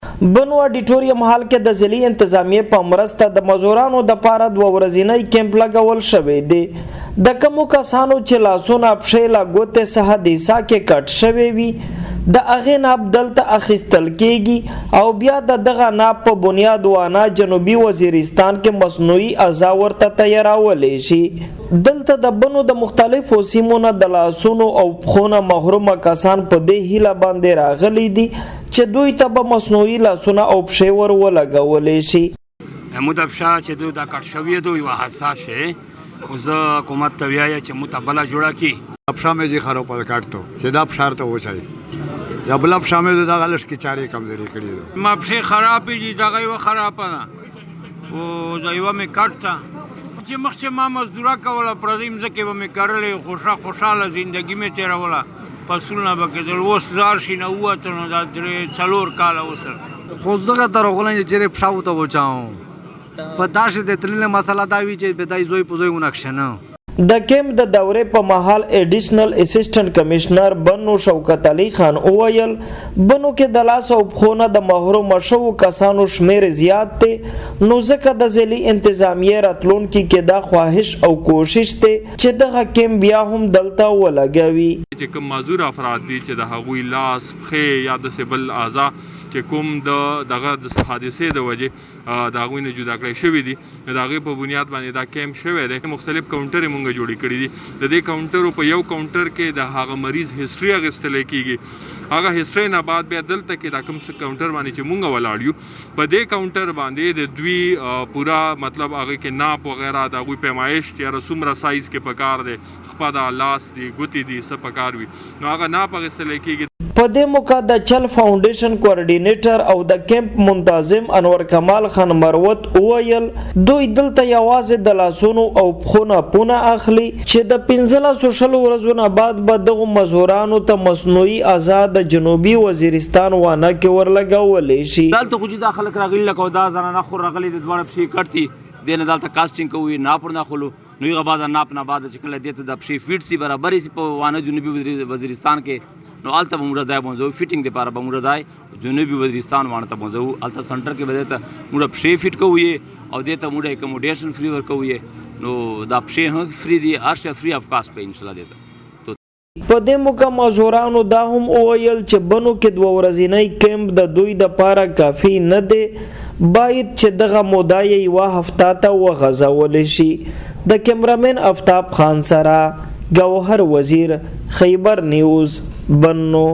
بنو اډیټوریم هال کې د ضلعي انتظامیې په مرسته د مزورانو د پاره دوه ورځینی کیمپ لګول شوی دی. د کومو کسانو چې لاسونه، پښې لا ګوتې څه حادثه کې کټ شوی وي، د هغې ناپ دلته اخیستل کیږي او بیا د دغه ناپ په بنیاد وانا جنوبي وزیرستان کې مصنوعي اعضا ورته تیارولی شي. دلته د بنو د مختلفو سیمو نه د لاسونو او پښو نه محرومه کسان په دې هیله باندې راغلي دي چې دوی ته به مصنوعي لاسونه او پښې ور ولګولې شي. مو د پښه چې دوی دا کټ شوې دوی یوه حادثه شي، خو زه حکومت ته ویایم چې مو ته بله جوړه کړي. پښه مې جی خراب پر کټ ته چې دا پښار ته وچای یا بل پښه مې دغه لږ کې چارې کمزوري کړې ده. ما پښې خرابې دي، دغه یوه خرابه ده او دا یوه مې کټ ته چې مخکې ما مزدوره کوله، پردۍ مځکې به مې کرلې، خوشحاله زندګي مې تېروله، فصلونه به کېدل. اوس ځار شي نه ووته، نو دا 3-4 کاله وسل. خو دغه ته راغلی چې چېرې پښه ورته وچاوم، په داسې د تللې مسله دا وي چې به دای زوی په زوی ونه کښېنه. د کیمپ د دورې په مهال ایډیشنل اسسټنټ کمشنر بنو شوکت علي خان وویل، بنو کې د لاس او پښو نه د محرومه شوو کسانو شمېر زیات دی، نو ځکه د ضلعي انتظامیې راتلونکي کې دا خواهش او کوشش دی چې دغه کیمپ بیا هم دلته ولګوي. چې کوم معذور افراد دي چې د هغوی لاس، پښې یا داسې بل اعضا چې کوم د دغه د حادثې د وجې د هغوی نه جدا کړی شوي دي، نو د هغې په بنیاد باندې دا کیمپ شوی دی. مختلف کاونټرې مونږ جوړې کړي دي. د دې کاونټرو په یو کاونټر کې د هغه مریض هسټري اخیستلی کېږي، هغه هسټري نه بعد بیا دلته کې دا کوم کاونټر باندې چې مونږ ولاړ یو، په دې کاونټر باندې د دوی پورا مطلب هغې کې ناپ وغیره، د هغوی پیمایش چې یاره څومره سایز کې پکار دی، خپه ده، لاس دی، ګوتې دي، څه پکار وي، نو هغه ناپ اخیستلی کېږي. په دې موقع د چل فاونډیشن کوارډینیټر او د کیمپ منتظم انور کمال خان مروت وویل، دوی دلته یوازې د لاسونو او پښو ناپونه اخلي چې د 15-20 ورځو نه بعد به دغو مزورانو ته مصنوعي اعضا د جنوبي وزیرستان وانه کې ورلګولی شي. دلته خو چې دا خلک راغلي لکه دا زنانه خور راغلي د دواړه پښې کټ دي، دې نه دلته کاسټینګ کوي، ناپ ورنه اخلو، نو هغه بعد ناپ نه بعد چې کله دې ته د پښې فیټ سي، برابرې سي په وانه جنوبي وزیرستان کې، نو هلته به موږ ځای بونځو، فټینګ دپاره به موږ ځای جنوبي وزیرستان وانه ته بونځو. هلته سنټر کې به دې ته موږ پښې فټ کوو او دې ته موږ اکوموډیشن فري ورکوو، نو دا پښې هم فري دي، هر شی فري اف کاسټ په انشاءالله دې ته. په دې موقع مزورانو دا هم وویل چې بنو کې دوه ورځینی کیمپ د دوی دپاره کافي نه دی، باید چې دغه موده یې یوه هفته ته وغځول شي. د کیمرامین افتاب خان سره ګوهر وزیر، خیبر نیوز، بنو.